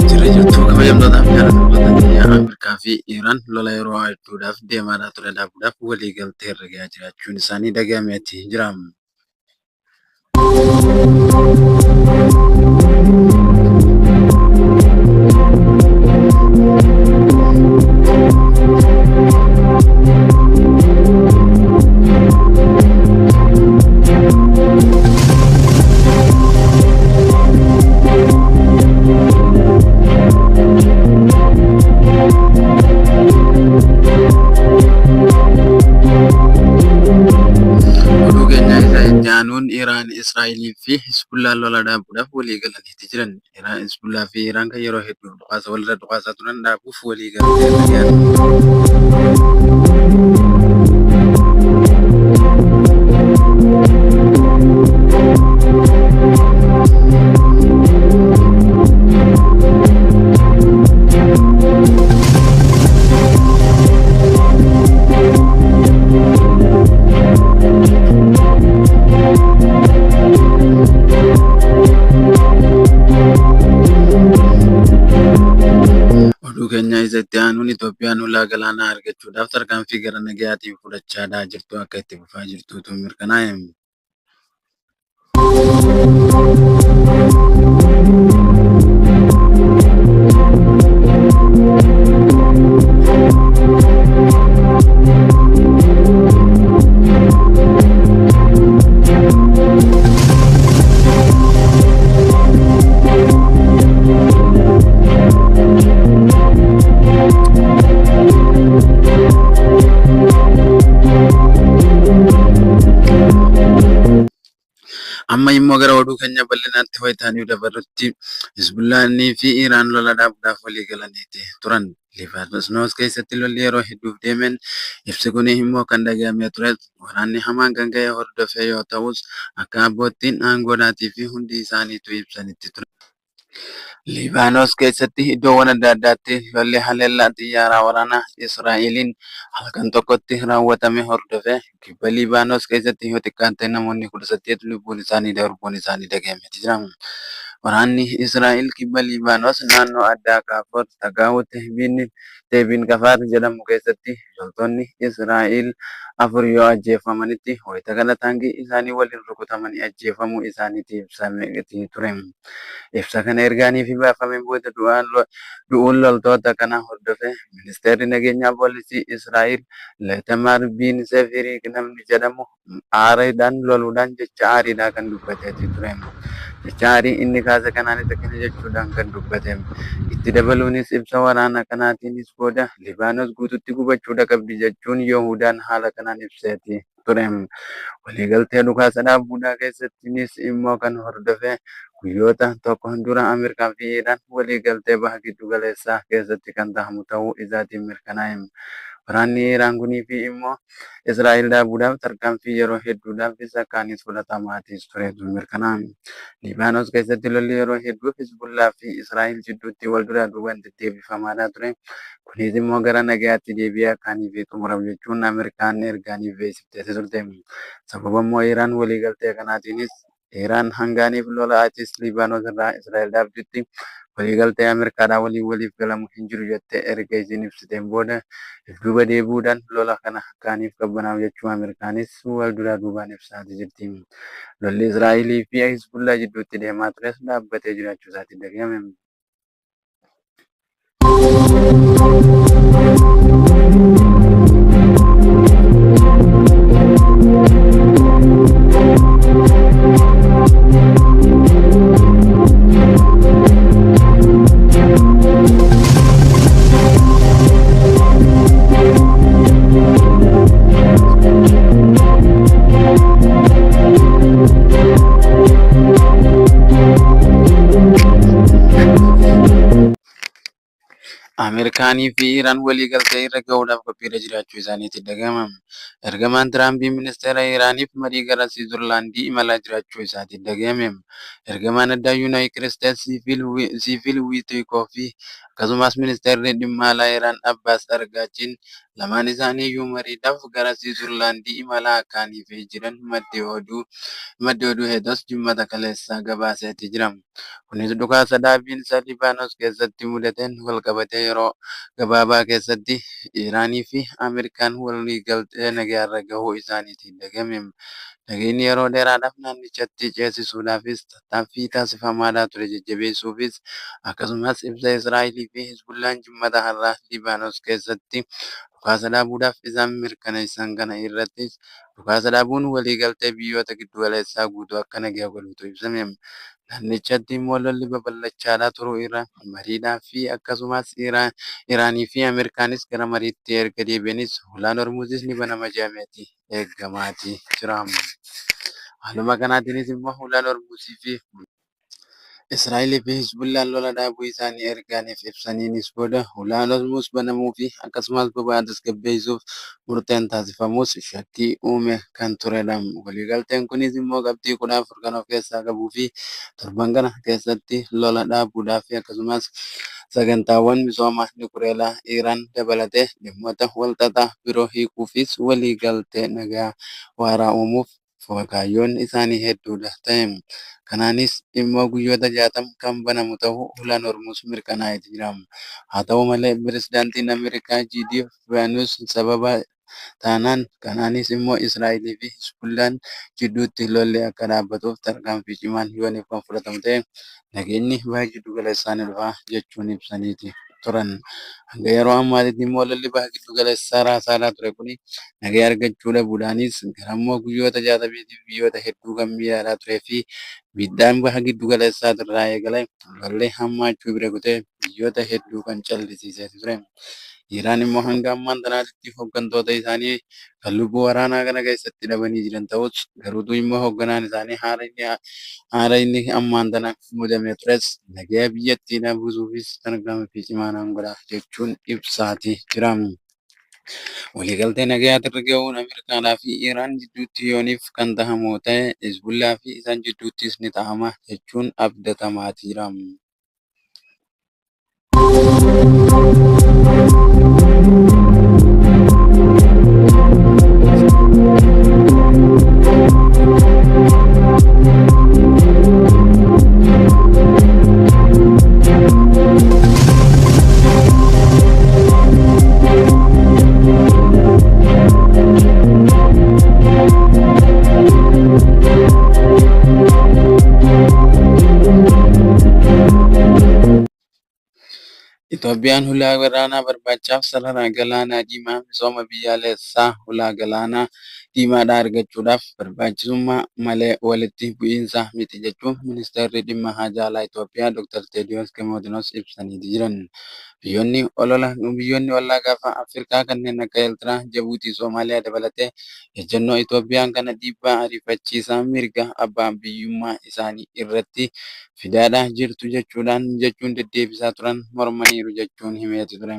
Jirra jirtuu kabajamtootaaf jaallatamtoota keenya Ameerikaa fi Iraan lola yeroo hedduudhaaf deemaa ture dhaabuudhaaf walii galtee irra gahaa jiraachuun isaanii dhagahameeti jira. Oduu keenya isa itti aanuun Iraan, Israa'elii fi Hizbullaan lola dhaabuudhaaf walii galaniiti jiran. Iraan, Hizbullaa fi Iraan kan yeroo hedduu dhukaasa walirra dhukaasaa turan dhaabuuf walii galtee irra gahan. Oduu keenya isa itti aanuun Itoophiyaan ulaa galaanaa argachuudhaaf tarkaanfii gara nagayaatiin fudhachaa jirtu akka itti fufaa jirtutu mirkanaa'e. Amma immoo gara oduu keenya bal'inaatti wayitaanii dabarrutti Hizbullaanii fi Iraan lola dhaabuudhaaf walii galaniiti turan. Libaanoos keessatti lolli yeroo hedduuf deemeen ibsi kun immoo kan dhagahamee ture waraanni hamaan kan ka'e hordofee yoo ta'us akka abboottiin aangoodhaatii fi hundi isaaniitu ibsanitti ture. Libaanoos keessatti iddoowwan adda addaatti lolli haleellaa xiyyaaraa waraanaa Israa'eliin halkan tokkotti raawwatame hordofee kibba Libaanoos keessatti yoo xiqqaate namoonni 18 lubbuun isaanii darbuun isaanii dhagahameeti jira. Waraanni Israa'el kibba Libaanoos naannoo addaa Kaafoor Tagaawut Teebiin Kafaar jedhamu keessatti loltoonni Israa'el afur yoo ajjeefamanitti wayita kana taankii isaanii waliin rukutamanii ajjeefamuu isaaniiti ibsameeti ture. Ibsa kana ergaanii fi baafameen booda du'uun loltoota kana hordofee ministeerri nageenyaa poolisii Israa'el Leetamaar Biin Sefirii namni jedhamu aariidhaan loluudhaan jecha aariidhaa kan dubbateeti ture. Jecha aarii inni kaase kanaanis akkana jechuudhaan kan dubbate. Itti dabaluunis ibsa waraana kanaatiinis booda Libaanos guututti gubachuudha qabdi jechuun Yihudaan haala kanaan ibseeti ture. Waliigaltee dhukaasa dhaabuudhaa keessattinis immoo kan hordofe guyyoota tokko dura Ameerikaa fi Iraan waliigaltee baha giddu galeessaa keessatti kan tahamu ta'uu isaatiin mirkanaa'e. Waraanni Iraan kunii fi immoo Israa'el dhaabuudhaaf tarkaanfii yeroo hedduudhaaf isa kaanis fudhatamaatiis turetu mirkanaa'e. Liibaanos keessatti lolli yeroo hedduuf Hizbullaa fi Israa'el jidduutti wal duraa duubaan deddeebifamaadhaa ture. Kunis immoo gara nagayaatti deebi'ee akkaanii fi xumuramu jechuun Ameerikaan ergaaniif beeksifteeti turte. Sababa immoo Iraan waliigaltee kanaatiinis Iraan hangaaniif lola atis Liibaanos irraa Israa'el dhaabdutti waliigaltee Ameerikaadhaa waliin waliif galamu hin jiru jettee erga isiin ibsiteen booda if duuba deebi'uudhaan lola kana akkaaniif qabbanaa'u jechuu Ameerikaanis wal duraa duubaan ibsaati jirti. Lolli Israa'elii fi Hizbullaa jidduutti deemaa tures dhaabbatee jiraachuu isaati dhagahame. Ameerikaanii fi Iraan waliigaltee irra gahuudhaaf qophiirra jiraachuu isaaniitti dhagahama. Ergamaan Tiraamp ministeera Iraaniif marii gara Siwiizerlaandii imalaa jiraachuu isaatti dhagahame. Ergamaan addaa Yuunaayitid Isteetsi Siiviil Wiitikoof akkasumas ministeerri dhimma alaa Iraan Abbaas Argaachiin lamaan isaanii iyyuu mariidhaaf gara Siwiizerlaandii imalaa akkaaniif jiran maddi oduu Heetos Jimmata kaleessaa gabaaseetii jira. Kunis dhukaasa dhaabiinsa Libaanos keessatti mudateen walqabatee yeroo gabaabaa keessatti Iraanii fi Ameerikaan waliigaltee nagaarra gahuu isaaniitiin dhagahame. Nageenyi yeroo dheeraadhaaf naannichatti ceesisuudhaafis tattaaffii taasifamaadhaa ture jajjabeessuufis akkasumas ibsa Israa'elii fi Hizbullaan Jimmata har'aa Libaanos keessatti dhukaasa dhaabuudhaaf isaan mirkaneessan kana irrattis dhukaasa dhaabuun waliigaltee biyyoota giddugaleessaa guutuu akka nagaa godhutu ibsame. Naannichatti immoo lolli babal'achaadhaa turuu irra mariidhaa fi akkasumas Iraanii fi Ameerikaanis gara mariitti erga deebi'anis hulaan Hormuuzis ni banama jedhameeti eegamaati jira. Haaluma kanaatiinis immoo hulaan Hormuuzii fi Israa'elii fi Hizbullaan lola dhaabuu isaanii ergaaniif ibsaniinis booda hulaan Hormuuz banamuu fi akkasumas boba'aa tasgabbeessuuf murteen taasifamus shakkii uume kan turedha. Waliigalteen kunis immoo qabxii 14 kan of keessaa qabuu fi torban kana keessatti lola dhaabuudhaa fi akkasumas sagantaawwan misooma nikuleeraa Iraan dabalatee dhimmoota walxaxaa biroo hiikuufis waliigaltee nagaa waaraa uumuuf kaayyoon isaanii hedduudha ta'e. Kanaanis immoo guyyoota 60 kan banamu ta'uu hulaan Hormuuz mirkanaa'ee jira. Haa ta'u malee pirezidaantiin Ameerikaa JD Vance sababa taanaan kanaanis immoo Israa'elii fi Hizbullaan jidduutti lolli akka dhaabbatuuf tarkaanfii cimaan yooniif kan fudhatamu ta'e nageenyi baha giddu galeessaa ni dhufa jechuun ibsaniiti turan. Hanga yeroo ammaatitti immoo lolli baha giddu galeessaa raasaadhaa ture kuni nagaa argachuu dhabuudhaanis gara immoo guyyoota 60tiif biyyoota hedduu kan miidhaa turee fi miidhaan baha giddu galeessaa irraa eegale lolli hammaachuu bira kutee biyyoota hedduu kan callisiisee ture. Iraan immoo hanga ammaan tanaatti hooggantoota isaanii kan lubbuu waraanaa kana keessatti dhabanii jiran ta'us garuutu immoo hoogganaan isaanii haara inni ammaan tana muudamee tures nagaa biyyattiidhaa buusuufis tarkaanfii cimaa nan godha jechuun ibsaati jira. Waliigaltee nagayaa irra gahuun Ameerikaadhaa fi Iraan jidduutti yooniif kan tahamu ta'e Hizbullaa fi isaan jidduuttis ni tahama jechuun abdatamaati jira. Itoophiyaan hulaa galaanaa barbaachaaf sarara galaana diimaa misooma biyyaalessaa hulaa galaana diimaadhaa argachuudhaaf barbaachisummaa malee walitti bu'iinsa miti jechuun ministeerri dhimma haajaa alaa Itoophiyaa Dr. Teediroos Ximootiroos ibsanii jiran. Biyyoonni ollaa gaafa Afrikaa kanneen akka Eertiraa, Jibuutii, Somaaliyaa dabalatee ejjennoo Itoophiyaan kana dhiibbaa ariifachiisaa mirga abbaa biyyummaa isaanii irratti fidaadhaa jirtu jechuun deddeebisaa turan mormaniiru jechuun himeeti ture.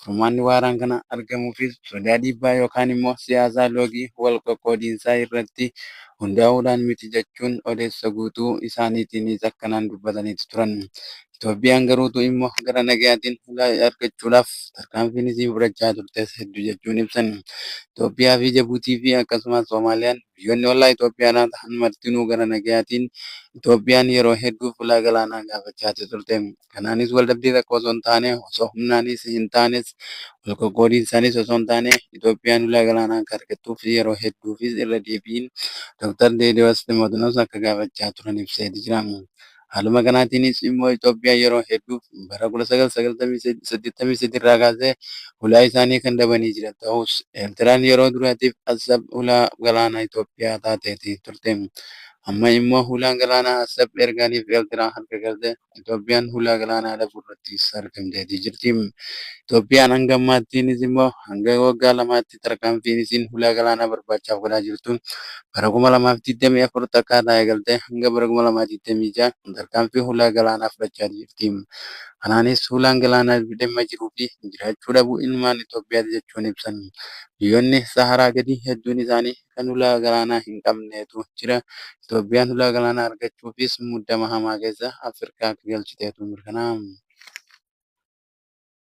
Furmaanni waaraan kana argamuufis sodaa dhiibbaa yookaan immoo siyaasa loogii wal qoqqoodiinsaa irratti hundaa'uudhaan miti jechuun odeessa guutuu isaaniitiinis akkanaan dubbataniitu turan. Itoophiyaan garuutu immoo gara nagayaatiin hulaa argachuudhaaf tarkaanfiin isiin fudhachaa turtes hedduu jechuun ibsan. Itoophiyaa fi Jibuutii fi akkasumas Somaaliyaan biyyoonni ollaa Itoophiyaadhaa ta'an martinuu gara nagayaatiin Itoophiyaan yeroo hedduuf hulaa galaanaa gaafachaa turte. Kanaanis waldhabdee takka osoo hin taane osoo humnaanis hin taanes wal qoqqoodiinsaanis osoo hin taane Itoophiyaan hulaa galaanaa akka argattuuf yeroo hedduufis irra deebiin Dr. Teediroos Ximootiroos akka gaafachaa turan ibseeti jira. Haaluma kanaatiinis immoo Itoophiyaan yeroo hedduuf bara 1983 irraa kaasee hulaa isaanii kan dhabanii jiran ta'us Eertiraan yeroo duraatiif Asab hulaa galaanaa Itoophiyaa taateeti turte. Amma immoo hulaan galaanaa Asab ergaaniif Eertiraa harka galte Itoophiyaan hulaa galaanaa dhabuu irrattis argamteeti jirti. Itoophiyaan hanga ammaattiinis immoo hanga waggaa lamaatti tarkaanfiin isiin hulaa galaanaa barbaachaaf godhaa jirtu bara 2024 takka irraa eegaltee hanga bara 2026 tarkaanfii hulaa galaanaa fudhachaa jirti. Kanaanis hulaan galaanaa dhimma jiruu fi jiraachuu dhabuu ilmaan Itoophiyaati jechuun ibsan. Biyyoonni Saharaa gadii hedduun isaanii kan hulaa galaanaa hin qabnetu jira. Itoophiyaan hulaa galaanaa argachuufis muddama hamaa keessa Afrikaa akka galchiteetu mirkanaa'a.